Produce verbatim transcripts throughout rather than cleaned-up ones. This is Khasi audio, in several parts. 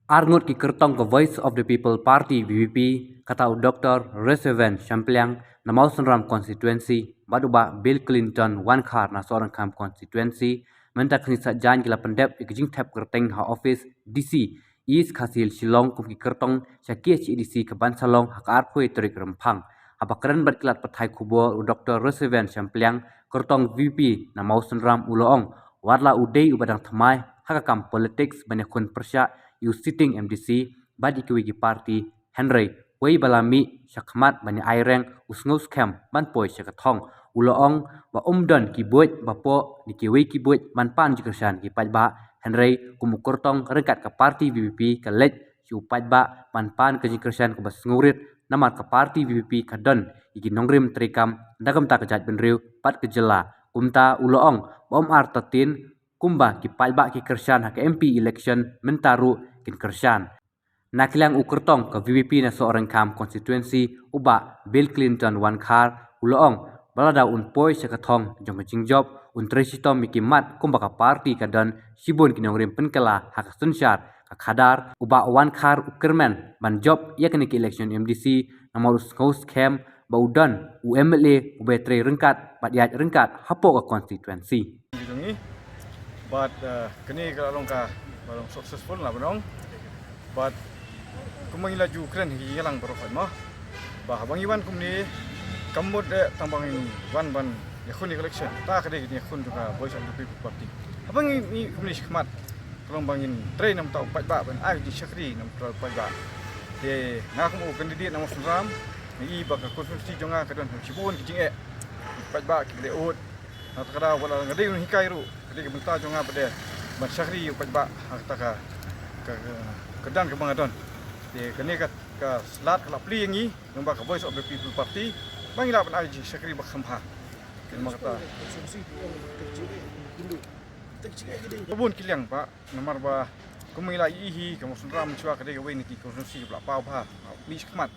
Arngut ki kyrtong ka Voice of the People Party, V P P, kata u Doktor Reseven Shampliang na Mawsynram Constituency bad u Bah Bill Clinton Wankhar na Sohryngkham Constituency, mynta ka sngi Saitjaiñ ki la pyndep ïa ka jingthep kyrteng ha office D C East Khasi Hills Shillong kum ki kyrtong sha ki H A D C ka ban sa long ha ka arphew tarik Rymphang. Haba kren bad ki lad pathai khubor, u Doktor Reseven Shampliang, kyrtong V P P na Mawsynram, u la ong, wat la u dei uba dang thymmai ha ka kam politics ban ïakhun pyrshah ïa u sitting M D C bad ïa kiwei ki party, hynrei wei ba la mih sha khmat ban ïa ai reng u sngewskhem ban poi sha ka thong. U la ong ba um don ki buit ba poh ne kiwei ki buit ban pan jingkyrshan ki paidbah, hynrei kum u kyrtong ryngkat ka party V P P ka leit sha u paidbah ban pan ka jingkyrshan kaba sngewrit, namar ka party V P P ka don ïa ki nongrim treikam na ka bynta ka jaitbynriew bad ka jylla. Kumta u la ong ba um artatien kumba ki paidbah ki kyrshan ha ka M P election, mynta ruh kin kyrshan. Na ka liang u kyrtong ka V P P na Sohryngkham Constituency, u Bah Bill Clinton Wankhar, u la ong ba lada un poi sha ka thong jong ka jingjop, un trei shitom ïa ki mat kumba ka party ka don shibun ki nongrim pynkylla ha ka synshar ka khadar. U Bah Wankhar u kyrmen ban jop ïa kane ka election M D C namar u sngewskhem ba u don u M L A uba trei ryngkat bad ïaid ryngkat hapoh ka constituency. Jong ngi. Bad, eh, kane ka la long ka, ka long successful la ban ong. Bad kumba ngi la ju kren hi ïa lang baroh mo. Ba haba ngi wan kumne, kam mut eh tang ba ngi wan ban ïakhun ïa ka election. Ta ka dei ka jingïakhun jong ka Voice of the People Party. Haba ngi, ngi kumne shakhmat, ka long ba ngin trei na ka bynta u paidbah, ban ai jingshakri na ka bynta u paidbah. Te nga kum u candidate na Mawsynram, nga i ba ka constituency jong nga ka don shibun ki jingeh. Paidbah kiba dei ud. Na kata ka daw ba la nga dei un hikai ruh, ka dei ka bynta jong nga ba dei ban shakri ïa u paidbah ha kata ka, ka, ka, ka kyrdan kaba nga don. Te kane ka, ka lad ka la plie ïa ngi, namar ka Voice of the People Party, ba ngi lah ban ai jingshakri ba kham bha. Namar kata. Bun ki liang ba, namar ba, kum ngi la ïohi hi, ka Mawsynram mynshuwa ka dei kawei na ki constituency ba la paw bha, mih shakhmat.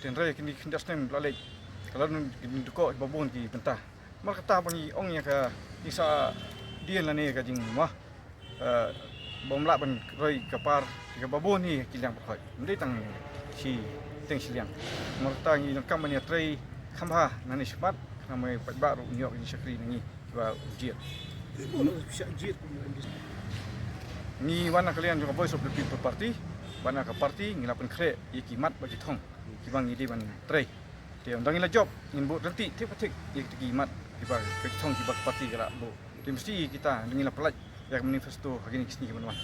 Hynrei kine ki khyndiat snem ba la leit, ka la don ki jingdukok ba bun ki bynta. Namar kata ba ngi ong ïa ka, ïa ka sah dien lane ka jingma, eh, bym lah ban roi ka par, ïa kaba bun hi ki liang baroh. Ym dei tang shi teng shi liang. Namar kata ngi donkam ban ïatrei kham bha nangne shakhmat, khnang ba u paidbah ruh un ïoh ka jingshakri na ngi kiba jied. Ngi wan na ka liang jong ka Voice of the People Party, bad na ka party ngi la pynkhreh ïa ki mat bad ki thong kiba ngi dei ban trei. Te ynda ngi la jop, ngin buh ryntih thik pa thik ïa kita ki mat kiba, ki thong kiba ka party ka la buh. Te mesti kita, ynda ngi la pyllait ïa ka manifesto ha kine ki sngi ki ban wan.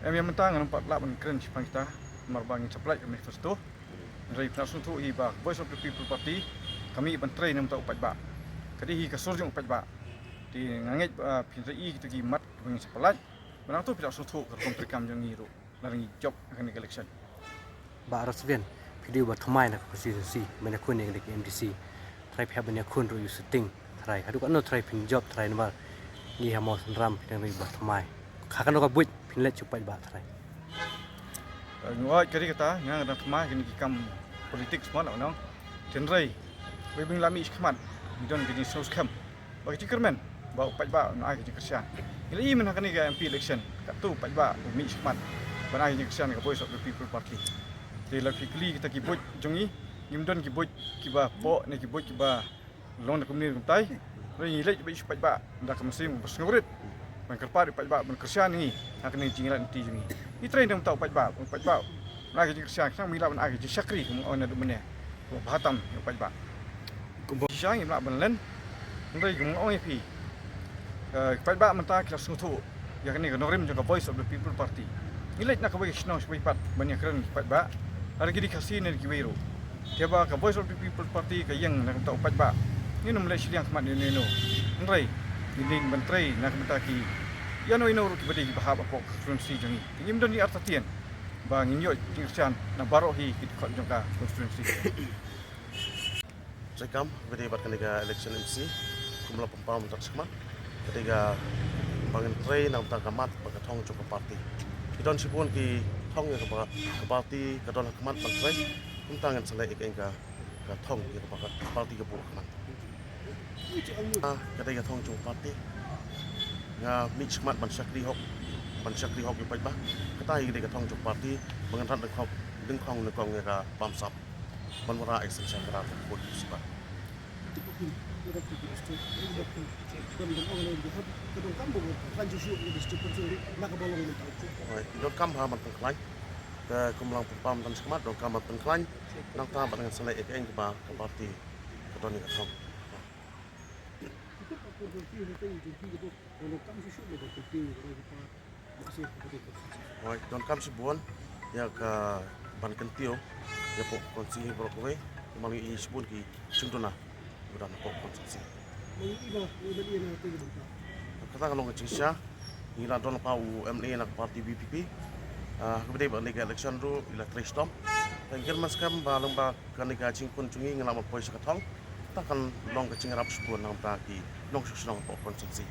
Em, ïa mynta ngan ym pat lah ban kren shaphang kita, namar ba ngin sa pyllait ka manifesto. Hynrei phin ïohsngew hi ba Voice of the People Party ka mih ban trei na ka bynta u paidbah. Ka dei hi ka sur jong u paidbah. Te nga ngeit ba phin ïohi kita ki mat ba ngin sa pyllait. Ba nangta phin ïohsngew ka rukom treikam jong ngi ruh lada ngi jop ha kane ka election. Bah Reseven, phi dei uba thymmai na ka constituency, ban ïakhun ïa kane ka M D C. Trai phi hap ban ïakhun ruh ïa u sitting, trai. Haduh katno trai phin jop, trai, namar ngi ha Mawsynram phi dang dei uba thymmai. Ha kano ka buit phin leit sha u paidbah, trai? Eh, nga ong ka dei kata, nga nga dang thymmai kine ki kam politics mo, la nong. Hynrei wei ba ngi la mih shakhmat, ngi don ka jingsngewskhem bad ka jingkyrmen ba u paidbah un ai ka jingkyrshan. Ngi la ïohi mynta ha kane ka M P election, katto u paidbah u mih shakhmat ban ai ka jingkyrshan ïa ka Voice of the People Party. Te lada phi kylli kita ki buit jong ngi, ngim don ki buit kiba poh ne ki buit kiba long da kumne kumtai. Hynrei ngi leit bad sha u paidbah da ka mynsiem ba sngewrit ban kyrpad ïa u paidbah ban kyrshan ïa ngi ha kane ka jingïaid lynti jong ngi. Ngi trei na ka bynta u paidbah, u paidbah un ai ka jingkyrshan, khnang ba ngi lah ban ai ka jingshakri, kum nga ong naduh mynne, ba bha tam ïa u paidbah. Shisha ngim lah ban len. Hynrei kum nga ong ïa phi, eh, ki paidbah mynta ki la sngewthuh ïa kane ka nongrim jong ka Voice of the People Party. Ngi leit na kawei ka shnong shawei pat ban ïakren ki paidbah, lada ki dei Khasi ne kiwei ruh. Te ba ka Voice of the People Party ka ïeng na ka bynta u paidbah, ngin ym leit shiliang khmat ïano ïano. Hynrei ngin dei ban trei na ka bynta ki ïano ïano ruh kiba dei kiba hap hapoh ka constituency jong ngi. Te ngim don jingïartatien ba ngin ïoh jingkyrshan na baroh hi ki dkhot jong ka constituency. Treikam, ba dei bad kane ka election M C, kum la pynpaw mynta shakhmat, ka dei kaba ngin trei na ka bynta ka mat bad ka thong jong ka party. Ki don shibun ki thong ïa kaba ka party ka don ha khmat ban trei, kumta ngin sa leh ïa ka, ka thong ïa kaba ka party ka buh ha khmat. Ah, ka dei ka thong jong ka party. Nga mih shakhmat ban shakri hok Ban shakri hok ïa u paidbah. Kata hi ka dei ka thong jong ka party ba ngan rat dyngkhong, dyngkhong nyngkong ïa ka bamsap ban wanrah ïa ka synshar khadar ka pud ka sipah. Hooid, donkam ha ban pynkhlaiñ. Te kum lang pynpam tang shakhmat, donkam ban pynkhlaiñ. Nangta bad ngan sa leh ïa kaei kaba ka party ka don ïa ka thong. Hooid, donkam shibun ïa ka ban kyntiew ïa pdeng ka constituency baroh kawei, namar ngi i shibun ki jingduna ba don hapoh ka constituency. Kata ka long ka jingshisha, ngi la don lypa u M L A na ka party V P P. Ah, ha kaba ïadei bad kane ka election ruh ngi la trei shitom. Te ngi kyrmen skhem ba lyngba kane ka jingkun jong ngi, ngi lah ban poi sha ka thong. Kata kan long ka jingïarap shibun na ka bynta ki nongshong shnong hapoh ka constituency.